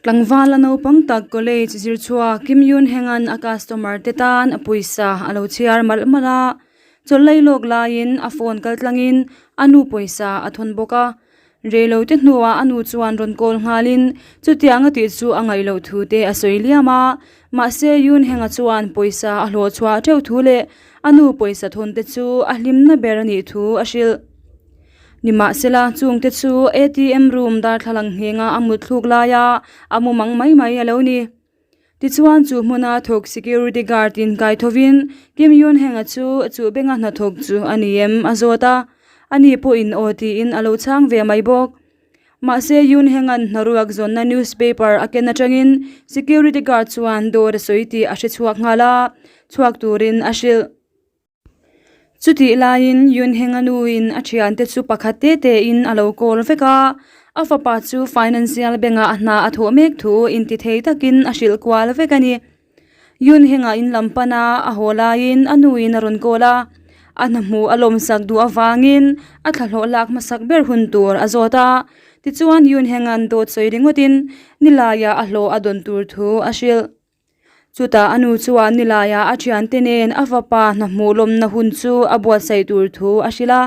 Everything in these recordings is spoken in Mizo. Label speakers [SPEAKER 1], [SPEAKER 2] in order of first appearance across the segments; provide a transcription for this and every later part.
[SPEAKER 1] Tlangval a naupang tak college zir chhuak Kim Yoon Heng-a'n a customer te tan a pawisa a lo chhiar malh malh a, chawlh lei lawk laiin a phone kal tlangin a nu pawisa a thawn bawk a. Reilo te hnuah a nu chuan rawn call nghalin chutiang a tih chu a ngaih loh thu te a sawi liam a, mahse Yoon Heng-a chuan pawisa a hlawh chhuah teuh thu leh a nu pawisa thawn te chu a hlimna ber a nih thu a hrilh. Nimahsela, chungte chu ATM room darthlalang nghenga a mut thluk laia a mu mang mai mai a lo ni. Tichuan, chu hmuna thawk security guard in kai thovin Kim Yoon Heng-a chu chu benga hnathawk chu a ni em a zawt a, ani pawhin aw tiin a lo chhang ve mai bawk. Mahse, Yoon Heng-a'n hnaruak zawnna newspaper a ken atangin security guard chuan dawr a sawi tih a hre chhuak nghal a, chhuak turin a hrilh. Chutih laiin Yunhenga nuin a thiante chu pakhat te tein a lo kawl vek a, a fapa chu financial bank-ah a hna a thawh mek thu intithei takin a hrilh kual vek a ni. Yunhenga in lam pana a haw laiin a nuin a rawn kawl a, a hna hmuh a lawmsak duh avangin a thlahlawh lak hmasak ber hun tur a zawt a, tichuan Yunhenga'n dawt sawi ringawtin nilaiah a hlawh a dawn tur thu a hrilh. Chutah a nu chuan nilaiah a thiante nen a fapa hna hmuh lawmna hun chu a buatsaih tur thu a hrilh a,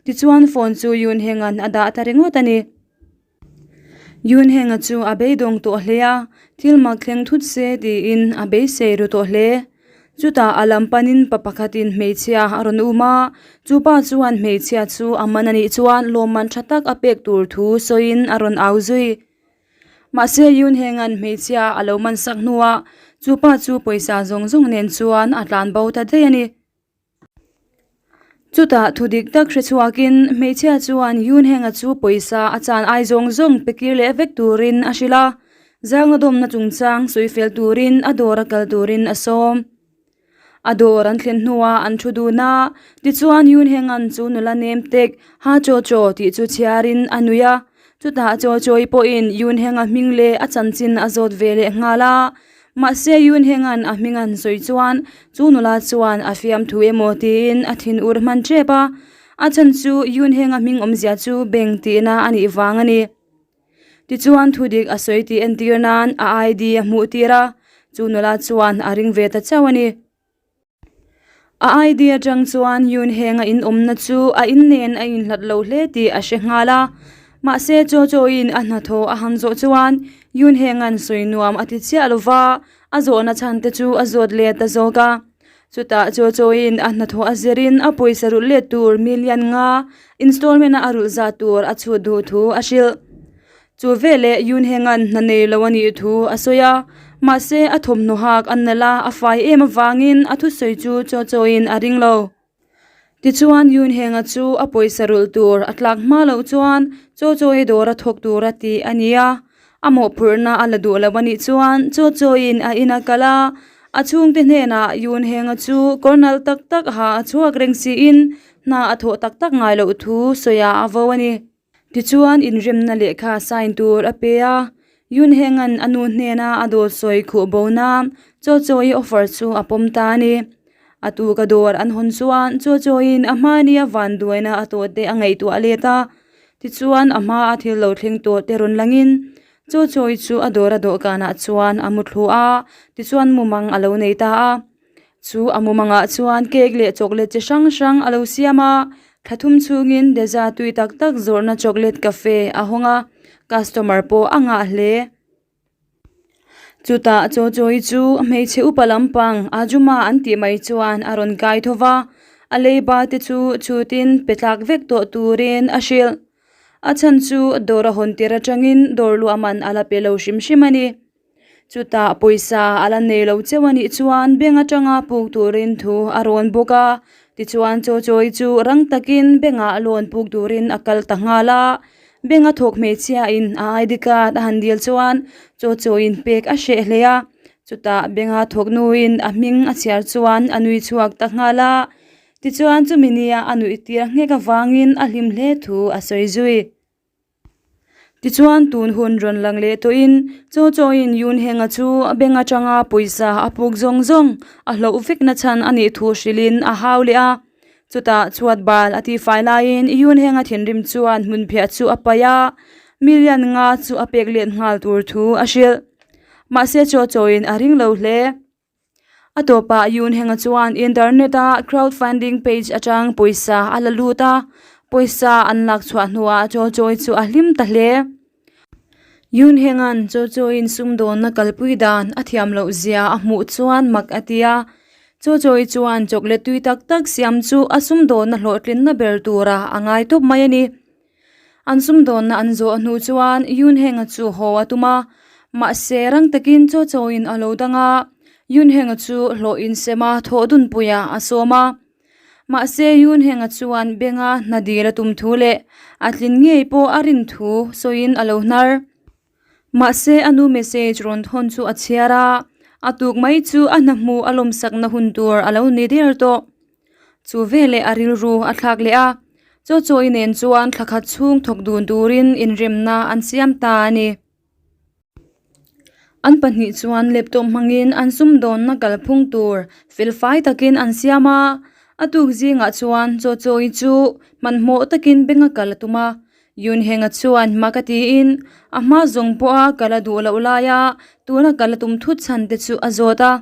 [SPEAKER 1] tichuan phone chu Yoon Heng-a'n a dah ta ringawt a ni. Yoon Heng-a chu a beidawng tawh hle a, thil mak thleng thut se tiin a beisei ru tawh hle. Chutah a lam panin pa pakhatin hmeichhia a rawn um a, chu pa chuan hmeichhia chu a man a nih chuan lawmman tha tak a pek tur thu sawiin a rawn au zui. Mahse Yoon Heng-a'n hmeichhia a lo man sak hnuah chu pa chu pawisa zawng zawng nen chuan a tlan bo ta daih a ni. Chutah thu dik tak hre chhuakin hmeichhia chuan Yoon Heng-a chu pawisa a chan ai zawng zawng pe kir leh vek turin a hrilh a, zangna dawmna chungchang sawi fel turin a dawr a kal turin a sawm. A dawr an thlen hnuah an thu dun a, tichuan Yoon Heng-a'n chu nula nem tek Ha Cho Cho tih chu chhiarin a nui a, chutah Cho Choi pawhin Yoon Heng-a hming leh a chanchin a zawt ve leh nghal a, mahse Yoon Heng-a'n a hming an sawi chuan chu nula chuan a fiamthu emaw tiin a thin ur hman tep a, a chhan chu Yoon Heng-a hming awmzia chu beng tihna a nih vang a ni. Tichuan thudik a sawi tih entir nan a ID a hmuh tir a, chu nula chuan a ring ve ta chauh a ni. A ID atang chuan Yoon Heng a inawmna chu a in nen a inhlat lo hle tih a hre nghal a, mahse Cho Cho-in a hnathawh a han zawh chuan Yoon Heng-a'n sawi nuam a ti chiah lo va, a zawhna chhan te chu a zawt let ta zawk a. Chutah Cho Cho-in a hnathawh a zirin a pawisa rulh let tur million nga installment-a a rulh zat tur a chhut duh thu a hrilh. Chu veleh Yoon Heng-a'n hna nei lo a nih thu a sawi a, mahse a thawmhnaw hak a nalh a, a fai em avangin a thusawi chu Cho Cho-in a ring lo. Tichuan Yoon Heng-a chu a pawisa rulh tur a tlak hma loh chuan Cho Cho-i dawr a thawk tur a ti a ni a, a mawhphurhna a la duh lo a nih chuan Cho Cho-in a in a kal a, a chhungte hnenah Yoon Heng-a chu kawr nalh tak tak ha a chhuak reng siin hna a thawh tak tak ngai loh thu sawiah a vo a ni. Tichuan inremna lehkha sign tur a pe a, Yoon Heng-a'n a nu hnena a dawt sawi khuh bo nan Cho Cho-i offer chu a pawm ta a ni. A tuka dawr an hawn chuan Cho Cho-in a hmania van duaina a tawh te a ngaihtuah let a, tichuan a hmaa thil lo thleng tawh te rawn langin Cho Cho-i chu a dawr a dawhkanah chuan a mu thlu a, tichuan mumang a lo nei ta a. Chu a mumangah chuan cake leh chocolate chi hrang hrang a lo siam a, thla thum chhungin dessert tui tak tak zawrhna chocolate cafe a hawng a, customer pawh a ngah hle. Chutah chaw chawi chu hmeichhe upa lampang Ajuma an tih mai chuan a rawn kai tho va, a leiba te chu chhutin pe tlak vek tawh turin a hrilh. A chhan chu dawr a hawn tir atangin dawr luah man a la pe lo hrim hrim a ni. Chutah pawisa a la nei lo cheu a nih chuan bank atanga puk turin thu a rawn bawk a, tichuan chaw chawi chu rang takin bank ah loan puk turin a kal ta nghal a, bank a thawk hmeichhia in a ID card a han dil chuan chaw chawiin pek a hreh hle a, chutah bank a thawk nuin a hming a chhiar chuan a nui chhuak ta nghal a, tichuan chumi nia a nuih tir nghek avangin a hlim hle thu a sawi zui. Tichuan tun hun rawn lang leh tawhin Chaw Chawiin Yoon Heng-a chu a beng atanga pawisa a puk zawng zawng a hloh vek na chhan a nih thu hrilhin a hau leh a. Chutah chhuat bal a tihfai laiin Yoon Heng-a thinrim chuan hmunphiah chu a paih a. Million nga chu a pek let nghal tur thu a hrilh. Mahse chaw chawiin a ring lo hle. A tawpah Yunhenga chuan internet-a crowdfunding page atang pawisa a la lut a, pawisa an lak chhuah hnuah chaw chawi chu a hlim ta hle. Yunhenga'n chaw chawiin sumdawnna kalpui dan a thiam loh zia a hmuh chuan mak a ti a, chaw chawi chuan chocolate tui tak tak siam chu a sumdawnna hlawhtlinna ber tura a ngai tawp mai a ni. An sumdawnna an zawh hnu chuan Yunhenga chu haw a tum a, mahse rang takin chaw chawiin a lo dang a, Yunhenga chu hlawh insem a thawh dunpuiah a sawm a. Mahse Yunhenga chuan benga hna dil a tum thu leh a tlin ngei pawh a rin thu sawiin a lo hnar. Mahse a nu message rawn thawn chu a chhiar a, a tuk mai chu a hna hmuh a lawmsakna hun tur a lo ni der tawh. Chu veleh a rilru a thlak leh a, chaw chawi nen chuan thla khat chhung thawk dun turin inremna an siam ta a ni. An pahnih chuan laptop hmangin an sumdawnna kalphung tur felfai takin an siam a, a tuk zingah chuan chaw chawi chu hmanhmawh takin benga kal a tum a, Yunhenga chuan hma ka tiin a hma zawng pawha kal a duh loh laia tuna kal a tum thut chhan te chu a zawt a.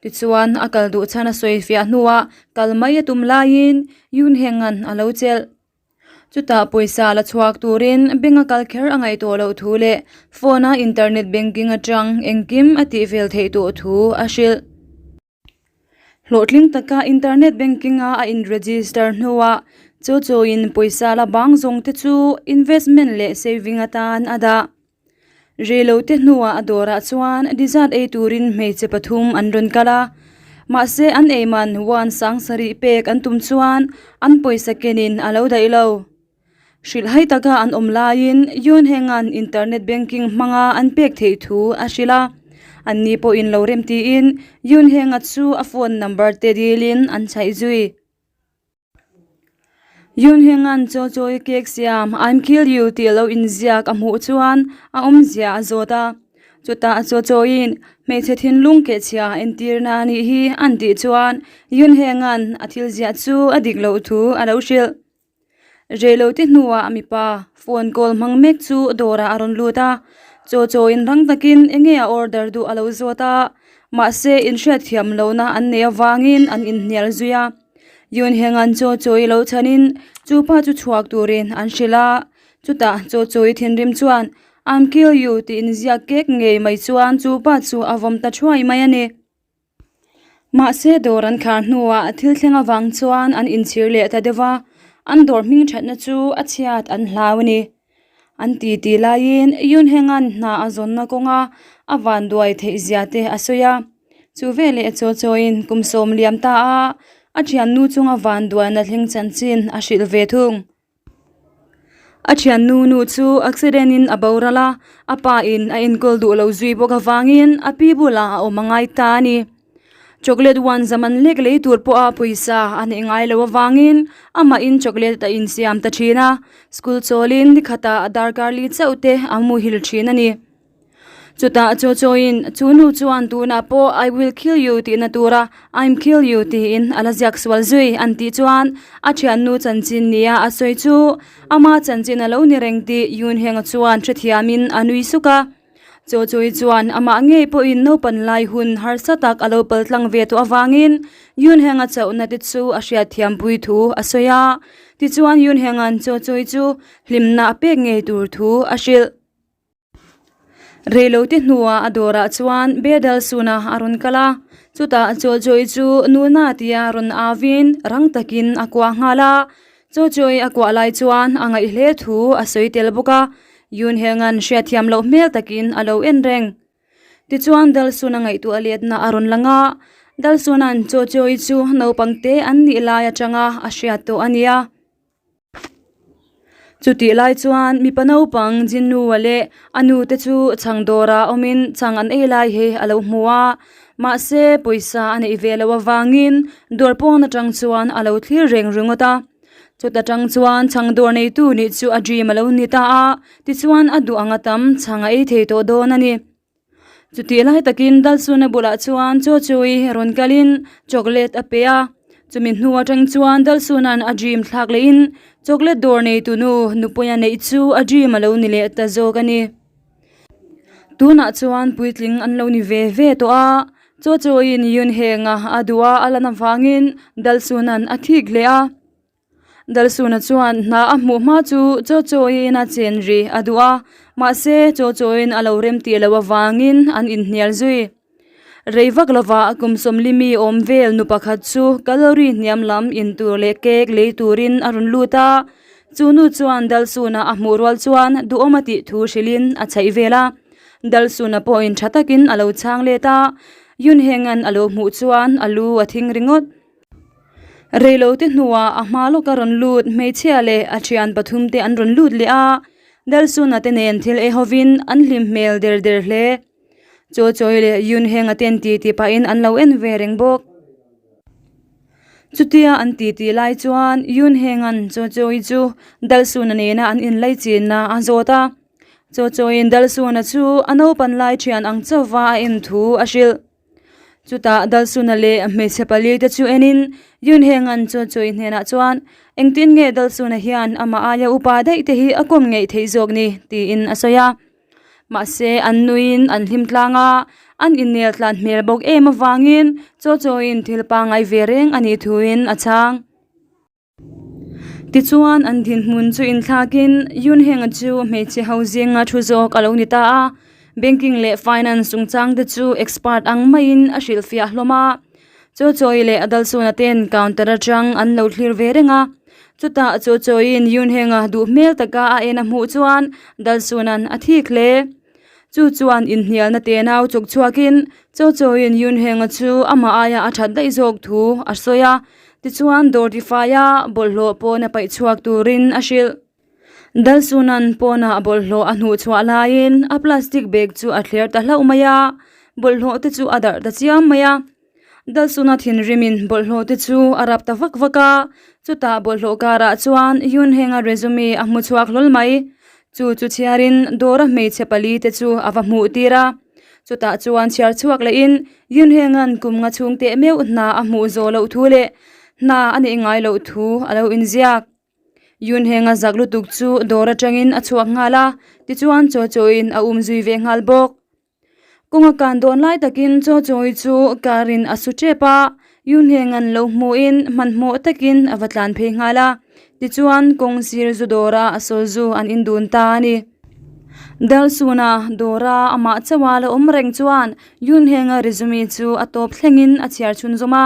[SPEAKER 1] Tichuan a kal duh chhan a sawi fiah hnuah kal mai a tum laiin Yunhenga'n a lo chelh. Chutah pawisa la chhuak turin bank a kal kher a ngaihtuah loh thu leh phone a internet banking atang engkim a tih fel theih tawh thu a hrilh. Hlawhtling taka internet banking a a in register hnuah chu chuin pawisa la bang zawng te chu investment leh saving atan a dah. Reilote hnuah a dawrah chuan dessert ei turin hmeichhe pathum an rawn kal a, mahse an ei man one sang sarih pek an tum chuan an pawisa kenin a lo daih lo. Hrilhhai taka an awm laiin Yunhenga'n internet banking hmanga an pek theih thu a hrilh a, anni pawhin lo rem tiin Yunhenga chu a phone number te dilin an chhaih zui. Yunhenga'n chaw chawi cake siam I'm kill you tih lo inziak a hmuh chuan a awmzia a zawt a, chutah chaw chawiin hmeichhe thinlung kehchhia entirna a nih hi an tih chuan Yunhenga'n a thil ziah chu a dik loh thu a lo hrilh. Reilote hnuah a mipa phone call hmang mek chu dawrah a rawn lut a, chaw chawiin rang takin eng nge a order duh a lo zawt a, mahse inhriatthiam lohna an neih avangin an inhnial zui a. Yunhenga'n chaw chawi lo chhanin chu pa chu chhuak turin an hrilh a, chutah chaw chawi thinrim chuan I'm kill you tih inziak kek ngei mai chuan chu pa chu a vawm ta thuai mai a ni. Mahse dawr an khar hnuah thil thleng avang chuan an inchhir leh ta deuh a, an dawr hming thatna chu a chhiat an hlau a ni. An ti ti laiin Yunhenga'n hna a zawnna kawnga a vanduai theih zia te a sawi a, chu veleh chaw chawiin kum sawm liam ta a, a thiannu chunga vanduaina thleng chanchin a hrilh ve thung. A thiannu nu chu accident in a boral a, a pa in a enkawl duh lo zui bawk avangin a pi bulah a awm a ngai ta a ni. Chocolate one zaman lek lei tur pawha pawisa a neih ngai loh avangin amahin chocolate a insiam ta thin a, school chawlin ni khatah darkar li chauh te a muhil thin a ni. Chutah chaw chawiin chu nu chuan tunah pawh I will kill you tihna tura I'm kill you tiin a la ziak sual zui an tih chuan a thiannu chanchin nia a sawi chu ama chanchin a lo ni reng tih Yunheng-a chuan hrethiamin a nui suk a. Chaw chawi chuan amah ngei pawhin naupan lai hun harsa tak a lo pal tlang ve tawh avangin Yunheng-a chauhna te chu a hriatthiampui thu a sawi a. Tichuan Yunheng-a'n chaw chawi chu hlimna a pek ngei tur thu a hrilh. Reilote hnuah a dawrah chuan Bedal Suna a rawn kal a, chutah chaw chawi chu Nuna tia rawn avin rang takin a kuah nghal a, chaw chawi a kuah lai chuan a ngaih hle thu a sawi tel bawk a, Yunhenga'n hriatthiam loh hmel takin a lo en reng. Tichuan Dalsuna ngaihtuah letna a rawn lang a, Dalsuna'n chaw chawi chu naupang te an nih lai atanga a hriat tawh a nia. Chutih lai chuan mipa naupang Jinnu-a leh a nu te chu chhang dawrah awmin chhang an ei lai hi a lo hmu a, mahse pawisa a neih ve loh avangin dawr pawn atang chuan a lo thlir reng ringawt a. Chuta tang chuan chhang dawr neitu nih chu a dream a lo ni ta a, tichuan a duh anga tam chhang a ei thei tawh dawn a ni. Chutih lai takin Dalsuna bulah chuan chaw chawi rawn kalin chocolate a pe a. Chumi hnu atang chuan Dalsuna'n a dream thlak lehin chocolate dawr neitu nu nupuia neih chu a dream a lo ni leh ta zawk a ni. Tunah chuan puitling an lo ni ve ve tawh a, chaw chawiin Yun Heng-a a duh a a lan avangin Dalsuna'n a thik hle a. Dalsuna chuan hna a hmuh hma chu chaw chawiin a chen ri a duh a, mahse chaw chawiin a lo rem tih loh avangin an inhnial zui. Rei vak lovah kum sawmli mi awm vel nu pakhat chu calorie hniam lam in tur leh cake lei turin a rawn lut a, chu nu chuan Dalsuna a hmuh rual chuan duhawm a tih thu hrilhin a chhaih vel a. Dalsuna pawhin tha takin a lo chhang let a, Yunhenga'n a lo hmuh chuan a lu a thing ringawt. Reilote hnuah a hma lawka rawn lut hmeichhia leh a thian pathum te an rawn lut leh a, Dalsuna te nen thil ei hovin an hlim hmel der der hle. Chaw chawi leh Yun Heng a ten ti ti pahin an lo en ve reng bawk. Chutia an ti ti lai chuan Yun Heng an Chaw chawi chu Dalsuna nena an inlai chinna a zawt a. Chaw chawiin Dalsuna chu a naupan lai thian ang chauhva a en thu a hrilh. Chutah Dalsuna leh hmeichhe pali te chu enin Yun Heng an Chaw chawi hnenah chuan engtin nge Dalsuna hian amah aia upa daih te hi a kawm ngeih theih zawk ni tiin a sawi a. Mahse, an nuiin an hlim tlang a, an innel tlan hmel bawk em avangin chaw chawiin thil pangngai ve reng a nih thuin a chhang. Tichuan, an dinhmun chu inthlakin Yunheng-a chu hmeichhe ho zinga thu zawk a lo ni ta a, banking leh finance chungchang te chu expert ang maiin a hrilhfiah hlawm a. Chaw chawi leh a dalsuna ten counter atang an lo thlir ve reng a, chutah chaw chawiin Yunheng-a duh hmel taka a en a hmuh chuan dalsuna'n a thik hle. Chu chuan inhnialna te nau chawk chhuakin chaw chawiin Yunheng-a chu amah aia a that daih zawk thu a sawi a, tichuan dawr tifaia bawlhhlawh pawn a paih chhuak turin a hrilh. Dalsuna'n pawnah bawlhhlawh a hnuh chhuah laiin a plastic bag chu a thler ta hlauh mai a, bawlhhlawh te chu a darh ta chiam mai a. Dalsuna thinrimin bawlhhlawh te chu a rap ta vak vak a, chutah bawlhhlawh karah chuan Yunhenga resume a hmu chhuak hlawl mai. Chu chu chhiarin dawra hmeichhe pali te chu a va hmuh tir a, chutah chuan chhiar chhuak lehin Yunhenga'n kum nga chhung teh meuh hna a hmuh zawh loh thu leh hna a neih ngai loh thu a lo inziak. Yunhenga zak lutuk chu dawr atangin a chhuak nghal a, tichuan chaw chawiin a um zui ve nghal bawk. Kawnga kan dawn lai takin chaw chawi chu car in a su tep a, Yunhenga'n lo hmuhin hmanhmawh takin a va tlan phei nghal a, tichuan kawng sir zu dawra a sawl zu an indun ta a ni. Dalsuna dawra amah chauha la awm reng chuan Yunhenga resume chu a tawp thlengin a chhiar chhunzawm a,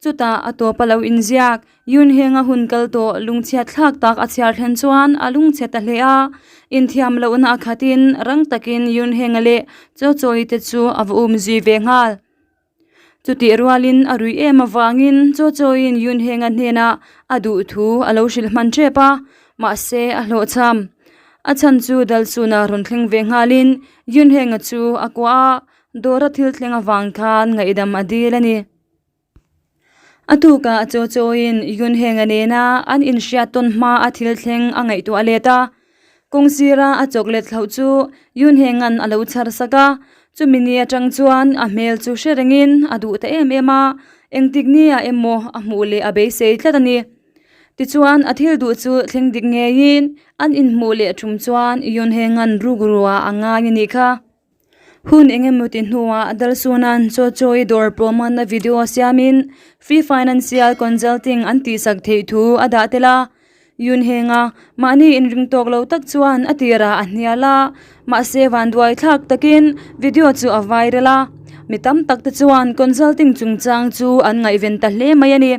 [SPEAKER 1] chutah a tawp a lo inziak. Yunheng a hun kal tawh lungchhiat thlak tak a chhiar thlen chuan a lungchhe ta hle a, inthiam lohna a khatin rang takin Yunheng-a leh Chaw Chawi te chu a va um zui ve nghal. Chutih rualin a ruih em avangin Chaw Chawiin Yunheng-a hnenah a duh thu a lo hrilh hman tep a, mahse a hlawhchham. A chhan chu Dalsuna rawn thleng ve nghalin Yunheng-a chu a kuah a, dawra thil thleng avang khan ngaihdam a dil a ni. A tukah chaw chawiin Yunheng-a nena an inhriat tawn hma a thil thleng a ngaihtuah let a. Kawng sira a chocolate thlauh chu Yunheng-a'n a lo chhar sak a, chumi ni atang chuan a hmel chu hre rengin a duh ta em em a, engtik nia emaw a hmuh leh a beisei tlat a ni. Tichuan a thil duh chu thleng dik ngeiin an inhmuh leh thum chuan Yunheng-a'n rukruah a ngai a nih kha. Hun eng emaw ti hnuah Dalsuna'n chaw chawi dawr pawhmanna video siamin Free Financial Consulting an tihsak theih thu a dah tel a. Yunhenga mahni inring tawk lo tak chuan a tirah a hnial a, mahse vanduai thlak takin video chu a viral a. Mi tam tak te chuan consulting chungchang chu an ngaihven ta hle mai a ni.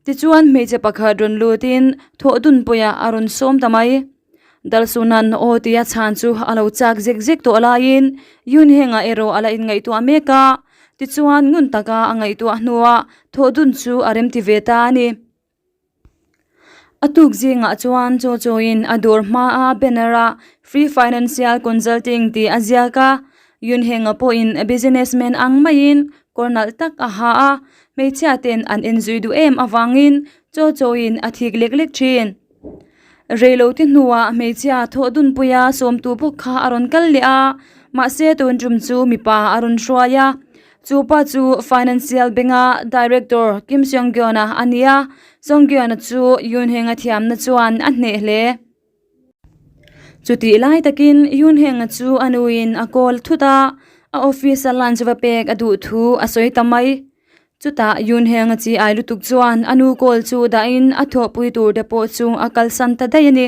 [SPEAKER 1] Tichuan hmeichhe pakhat rawn lutin thawh dun puiah a rawn sawm ta mai. Dalsuna'n aw tia chhan chu a lo chak zek zek tawh laiin Yunheng-a erawh a la inngaihtuah mek a, tichuan ngun taka a ngaihtuah hnuah thawh dun chu a remti ve ta a ni. A tuk zingah chuan chaw chawiin a dawr hmaa banner-ah Free Financial Consulting tih a ziak a, Yunheng-a pawhin businessman ang maiin kawr nalh tak a ha a, hmeichhia ten an enzui duh em avangin chaw chawiin a thik lek lek thin. Reilote hnuah hmeichhia thawh dunpuia sawmtu bawk kha a rawn kal leh a, mahse tun tum chu mipa a rawn hruai a. Chu pa chu Financial Bank-a Director Kim Seong-gyeon-a a ni a, Seong-gyeon-a chu Yoon Heng-a thiamna chuan a hneh hle. Chutih lai takin Yoon Heng-a chu a nuin a call thut a, a office-a lunch va pek a duh thu a sawi ta mai. Chutah Yoon Heng-a chi ai lutuk chuan a nu call chu dahin a thawhpui tur te pawh chu a kalsan ta daih a ni.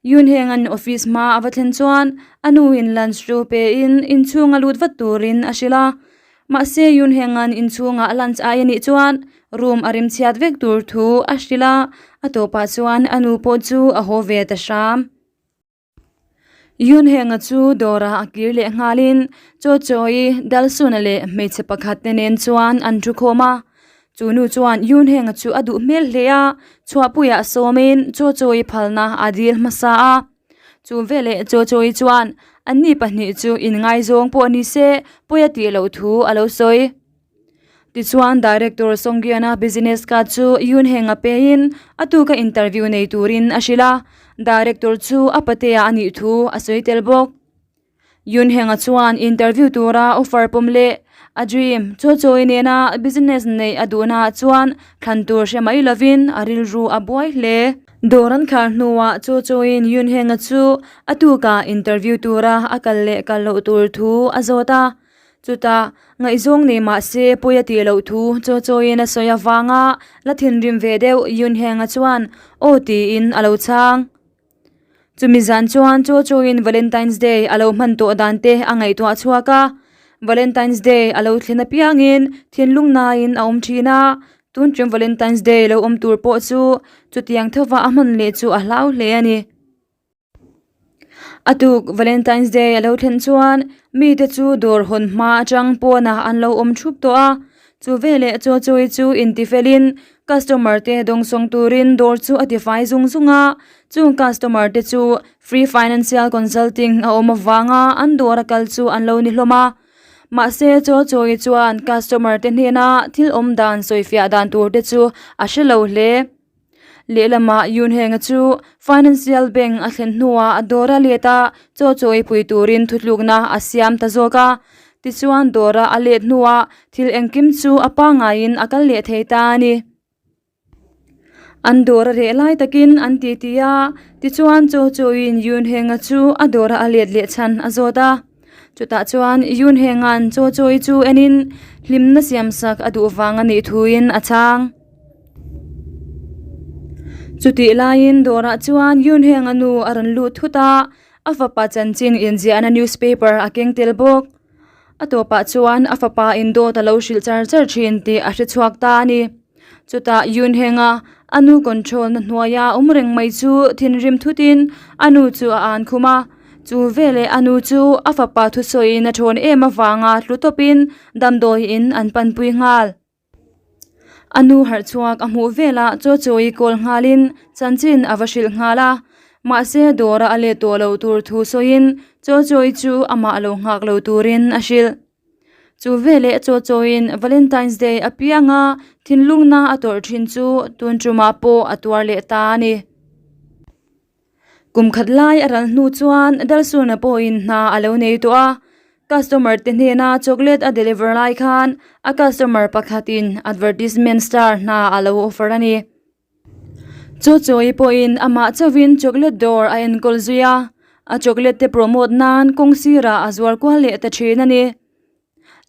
[SPEAKER 1] Yoon Heng-a'n office hma a va thlen chuan a nuin lunch chu pein inchhunga lut vat turin a hrilh a. Mahse Yoon Heng-a'n inchhungah lunch ai a nih chuan room a rim chhiat vek tur thu a hrilh a, a tawpah chuan a nu pawh chu a haw ve ta hram. Yoon Heng-a chu dawrah a kir leh nghalin Cho Choi, Dalsuna leh hmeichhe pakhat te nen chuan an thu khawm a. Chu nu chuan Yoon Heng-a chu a duh hmel hle a, chhuahpuiah sawmin Cho Choi phalna a dil hmasa a. Chu veleh Cho Choi chuan anni pahnih chu inngaizawng pawh ni se pawi a tih loh thu a lo sawi. Tichuan Director Songgyana business card chu Yoon Heng-a pein a tuka interview nei turin a hrilh a, Director chu a patea a nih thu a sawi tel bawk. Yoon Heng-a chuan interview tura offer pawm leh a dream Cho Choi nena business neih a duhnaah chuan thlan tur hre mai lovin a rilru a buai hle. Dawr an khar hnuah Cho Choiin Yoon Heng-a chu a tuka interview tura a kal leh kal loh tur thu a zawt a. Chutah, ngaihzawng nei mah se pawi a tih loh thu Chaw Chawiin a sawi avanga la thinrim ve deuh Yun Heng-a chuan aw tiin a lo chhang. Chumi zan chuan Chaw Chawiin Valentine's Day a lo hman tawh dan te a ngaihtuah chhuak a. Valentine's Day a lo thlen apiangin thinlung naiin a awm thin a, tun ṭum Valentine's Day lo awm tur pawh chu chutiang thova a hman leh chu a hlau hle a ni. A tuk Valentine's Day a lo thlen chuan mite chu dawr hawn hma atang pawnah an lo awm thup tawh a, chu veleh chaw chawi chu intifelin customer te dawngsawng turin dawr chu a tifai zung zung a, chung customer te chu free financial consulting a awm avanga an dawr a kal chu an lo ni hlawm a. Mahse chaw chawi chuan customer te hnena thil awm dan sawifiah dan tur te chu a hre lo hle. Lehlamah Yoon Heng-a chu Financial Bank a thlen hnuah a dawr a let a, chaw chawi pui turin thutlukna a siam ta zawk a. Tichuan dawra a let hnuah thil engkim chu a pangaiin a kal leh thei ta a ni. An dawr a reh lai takin an ti ti a, tichuan chaw chawiin Yoon Heng-a chu a dawra a let leh chhan a zawt a. Chutah chuan Yoon Heng-a'n chaw chawi chu enin hlimna siamsak a duh vang a nih thuin a chhang. Chutih laiin dawrah chuan Yoon Heng-a nu a rawn lut thut a, a fapa chanchin inziahna newspaper a keng tel bawk. A tawpah chuan a fapa in dawt a lo hrilh char char thin tih a hre chhuak ta a ni. Chutah Yoon Heng-a a nu control na hnuaia awm reng mai chu thinrim thutin a nu chu a an khum a, chu veleh a nu chu a fapa thusawiin a thawn em avanga tlu tawpin damdawiin an panpui nghal. A nu harh chhuak a hmuh velah chaw chawi kawl nghalin chanchin a va hrilh nghal a, mahse dawra a let tawh loh tur thu sawiin chaw chawi chu amah lo nghak lo turin a hrilh. Chu veleh chaw chawiin Valentine's Day apianga thinlungna a tawrh thin chu tun tumah pawh a tuar leh ta a ni. Kum khat lai a ral hnu chuan Dalsuna pawhin hna a lo nei tawh a, customer te hnena chocolate a deliver lai khan a customer pakhatin advertisement star hna a lo offer a ni. Chu chawi pawhin amah chauhin chocolate dawr a enkawl zui a, a chocolate te promote nan kawng sirah a zuar kual leh ta thin a ni.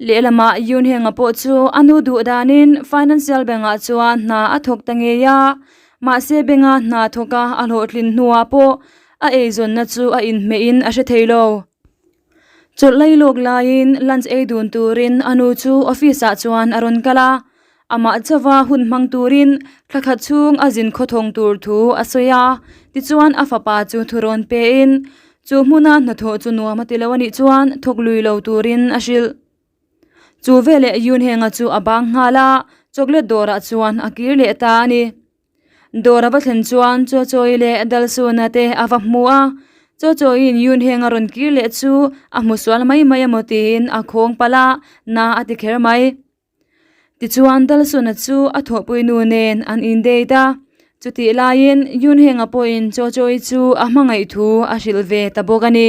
[SPEAKER 1] Lehlamah Yoon Heng-a pawh chu a nu duh danin Financial Bank-ah chuan hna a thawk ta ngei a, mahse bank-a hna thawka a hlawhtlin hnuah pawh a eizawnna chu a inhmehin a hre thei lo. Chawlh lai lawk laiin lunch ei dun turin a nu chu office-ah chuan a rawn kal a, amah chauva hun hmang turin thla khat chhung a zin khawthawng tur thu a sawi a, tichuan a fapa chu thurawn pein Chu hmuna hnathawh chu nuam a ti lo a nih chuan thawk lui lo turin a hrilh. Chu veleh Yoon Heng-a chu a bang nghal a, chocolate dawrah chuan a kir leh ta a ni. Dawr a va thlen chuan Chaw Chawi leh Dalsuna te a va hmu a, Chaw Chawiin Yoon Heng-a rawn kir leh chu a hmu sual mai mai emaw tiin a khawng palh a, na a ti kher mai. Tichuan Dalsuna chu a thawhpui nu nen an in date a, chutih laiin Yoon Heng-a pawhin Cho Choi chu a hmangaih thu a hrilh ve ta bawk a ni.